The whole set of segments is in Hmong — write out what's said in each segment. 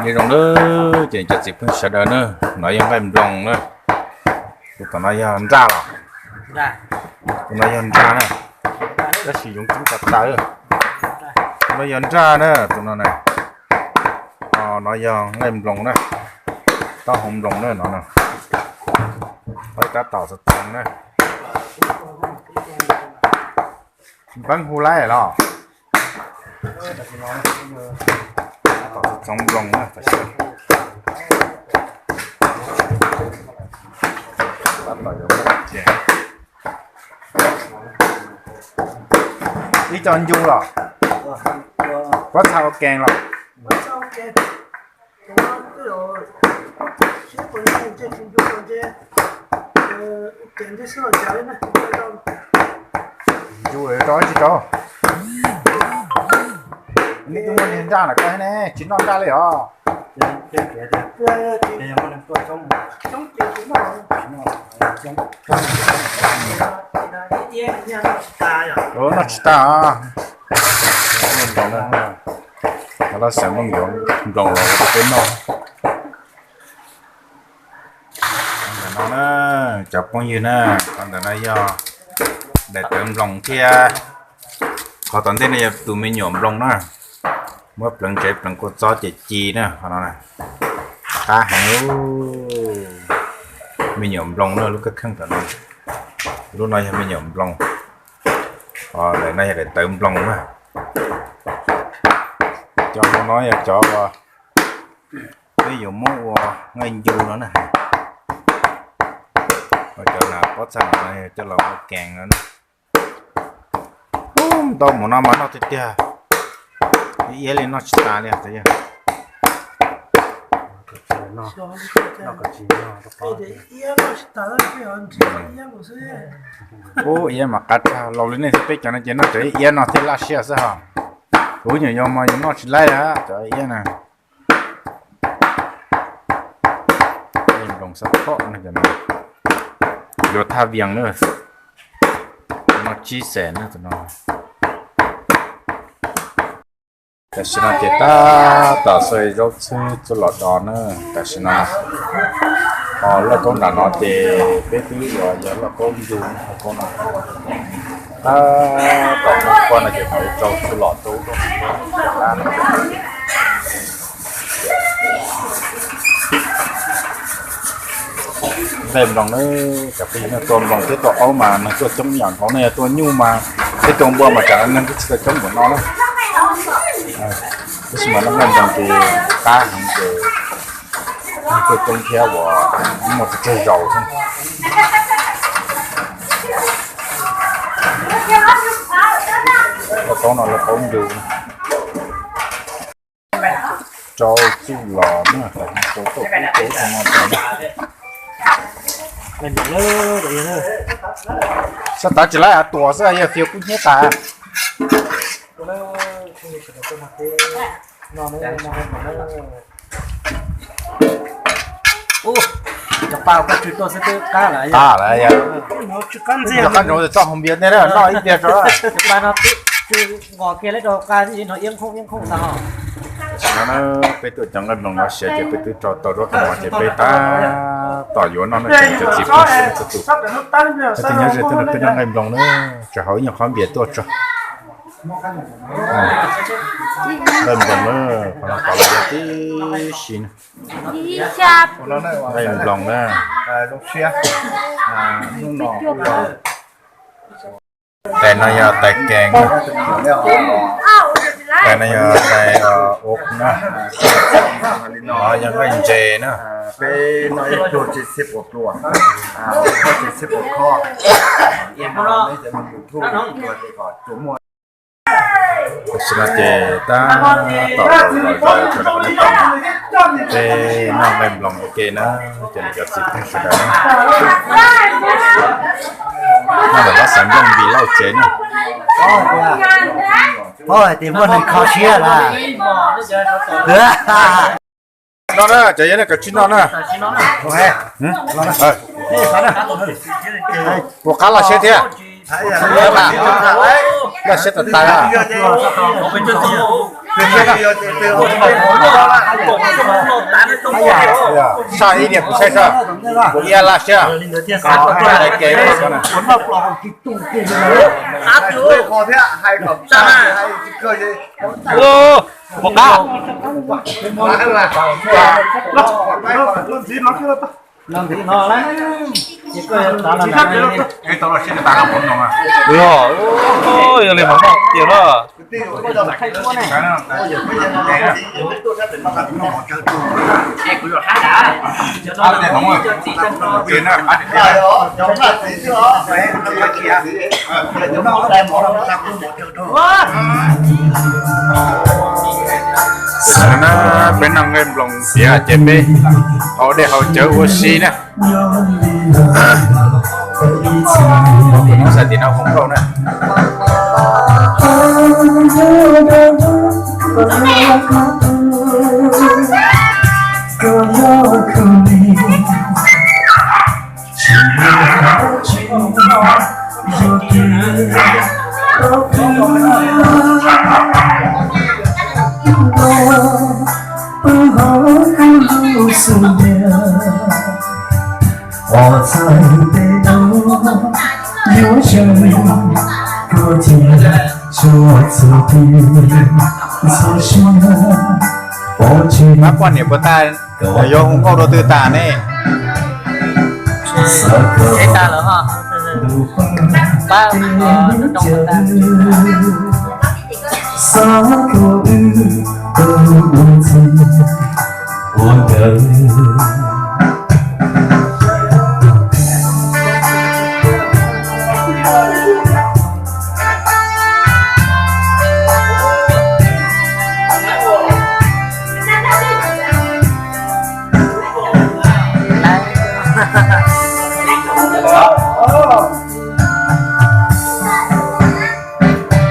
Nyob zoo na, ces cov txiv phooj sawv daws na, no yog nqaij nploos na. Tus tom no yog nraj los? Tus no yog nraj na, tab sis yoov tseeb tas tas. Tus no yog nraj na, tus no na. No yog nqaij nploos na, taub hau nploos na no. Peb tab tom txhoov na. Npeeb hu laij los? Tab tom txhoov nploos na. Ib co ncu los? Pob txha ua kees los? Ncu rau tsis rau? Nej twb muaj niag nraj lawm koj ne, tsis noj nraj li os? Noj tsis tas. Laj xeem muaj nploos los ua rau peb noj. Ntawm no na, cov phooj ywg na, qhov ntawm no yog daim tawv nploos thiab. Qhov tom ntej no yog tus me nyuam nploos na, muab pleev tsev pleev kua txob ces ci na, qhov no na. Qab heev, me nyuam nploos na, lub kab kheej tom no. Lub no yog me nyuam nploos, lawm no yog daim tawv nploos na. Cov no yog cov uas peb yuav muab ua nqaij ncu no na. Cov nas pob txha no coj los ua kees no na. Ntau mus no mas noj tiag tiag, iab li noj tsis tas li os. Ub, iab mas qab tshaj, laus li nej xwb peb cov no ces noj cov iab no thiaj laj siab xwb hos. Kuv nyuam yaus mas yus noj tsis laib cov iab na. Nploos xab phob no, yuav thaj vias na, no tsib xees na tus no. Tam sim no ces tab tom xuas zaub txhwb txuj lom dos na. Tam sim no ho lauj kaub nram no ces peb twb yuav yog lauj kaub ncu, lauj kaub no. Tab tom muab kua no ces mam li rau txuj lom rau lub qab no. Nqaij nploos na, cov phooj ywg, tua nploos thiab tua aub mas neeg tuaj coob ib yam nkaus, nej yog tua nyuj mas thiab tua npua mas tsam no neeg twb tsis tau coob npaum no na. Tab sis mas noj nqaij nploos ces qab heev ces neeg tuaj coob thiab uas muaj tsawg tsawg zaus xwb. Lauj kaub no lauj kaub ncu. Rau txuj lom na, rau txuj lom no. Sab tav tsis laib tuam xwb yog fiav kub hnyiab tas. Ua, cov pa koj tsw tuaj xwb twb qab lawm. Qab lawm yog. Yog qab ntsoov txoj hoo npias nej noj ib pliag tso. Cov pa no twb tsw nqos kiag lawm rau qab ib no iab nkhooj iab nkhooj ntag. Tam sim no na, peb tuaj cov nqaij nploos no siav ces peb twb rau tau zaub rau mov ces peb tab tom yuav noj na cov txiv phooj ywg txhua tus. Leej twg nyob ze tuaj nrog peb noj nqaij nploos na, tseem hauv ib nyuag qhov npias tuaj tso. Nqaij nploos na, qhov no qhov los yog tib si na. Nqaij nploos na. Tais no yog tais kees, tais no yog tais ua na, no yog nqaij ntses na. Peb noj ib pluag tsis txhiab puas pluas, tsis txhiab puas khob. Tam sim no ces tab tom los zaws rau qhov no, peb noj nqaij nploos ua ke na, ces cov txiv phooj sawv daws na. Noj ntawm lub xav nplooj npis lauj tsev na. Paub hais tias muaj neeg kho siab lawm. No na, cov yawg na, kav tsij noj na. Puas qab laj siab thiab? Laj siab tas tas. Saj ib diam kuv saib saj, kuv iab laj siab. Hais kev no. Ua qab. Yog li mas noj tiag na. Peb noj nqaij nploos tiav ces peb haus dej haus cawv ua si na. Mus xav tim no hoob nkauj na. Pab poj niam puas tag, yuav hu nkauj rau twg tas ne?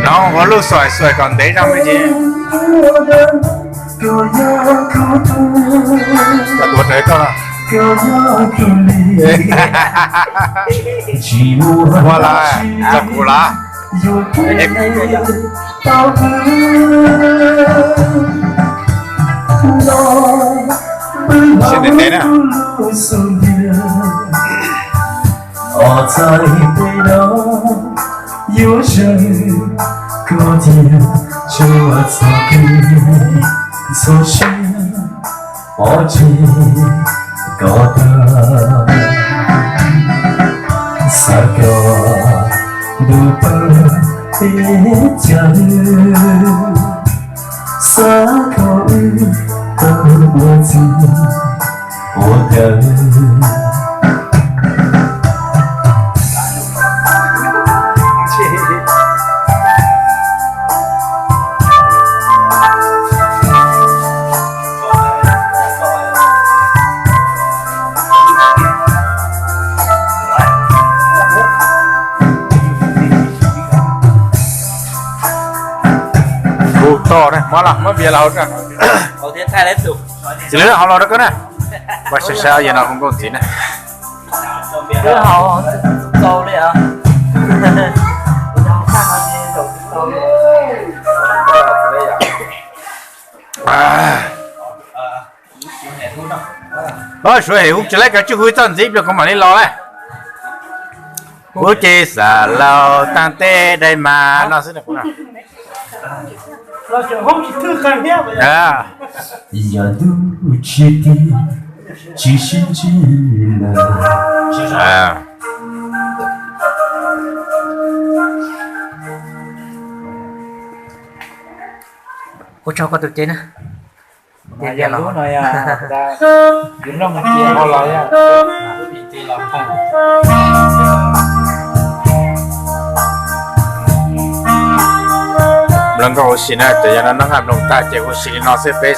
No ua luj xuaim xuaim kom ntev zog me ntsis. Tuav rawv koj. Ua lawm, txog kuv lawm. Siab ntev ntev na. Kuv toj na, muab los muab npias los hauv na. Tsis lawv hauv los rau koj na. Ua sai sai yog no hu nkauj ntxiv na. Suav hem hu tsis laib koj tsis hu txoj ntxiv ib pliag kuv mam li los lawm. Kuv ces xav laus taag teb dai mas no xwb na kuv na. Yog ntuj tsis tig, tsis sib ntsib lawm. Ua tsaug koj tus cev na. Mloog nkauj huv si na, ces yog no noj nqaij nploos tag ces huv si li no xwb peb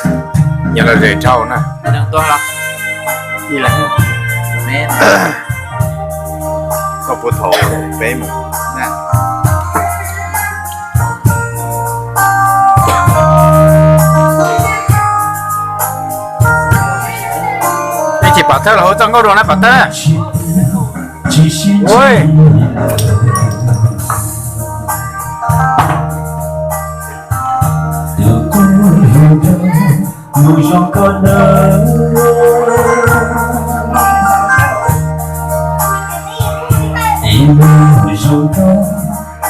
nyias los zem dhau na. Koj puas thaum peb mus na. Peb ces Pov Thawj los hu txoj nkauj dua na Pov Thawj. Tus kuv hlub nrog mus zoo koj nawb. Zoo koj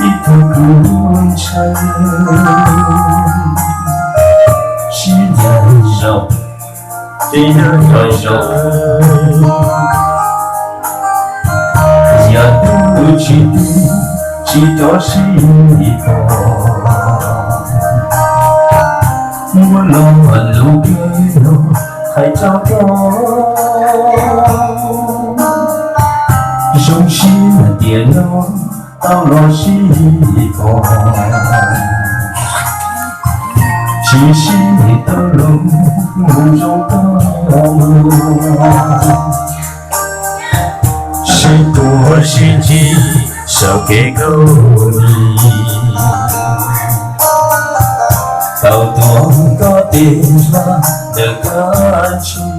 ib tug kuv ntshai, sib yav zaum ces yog yog zaum, yam twg tsis twg tsis rov sib pom. Muab lo lus kawg no hais rau koj, zoo siab tias no tau los sib pom. Tsis sib tau los mus zoo koj mus, sib puag sib ntsig saum kev khaub lig, tau tuav koj tes hla ntawm kab tsib.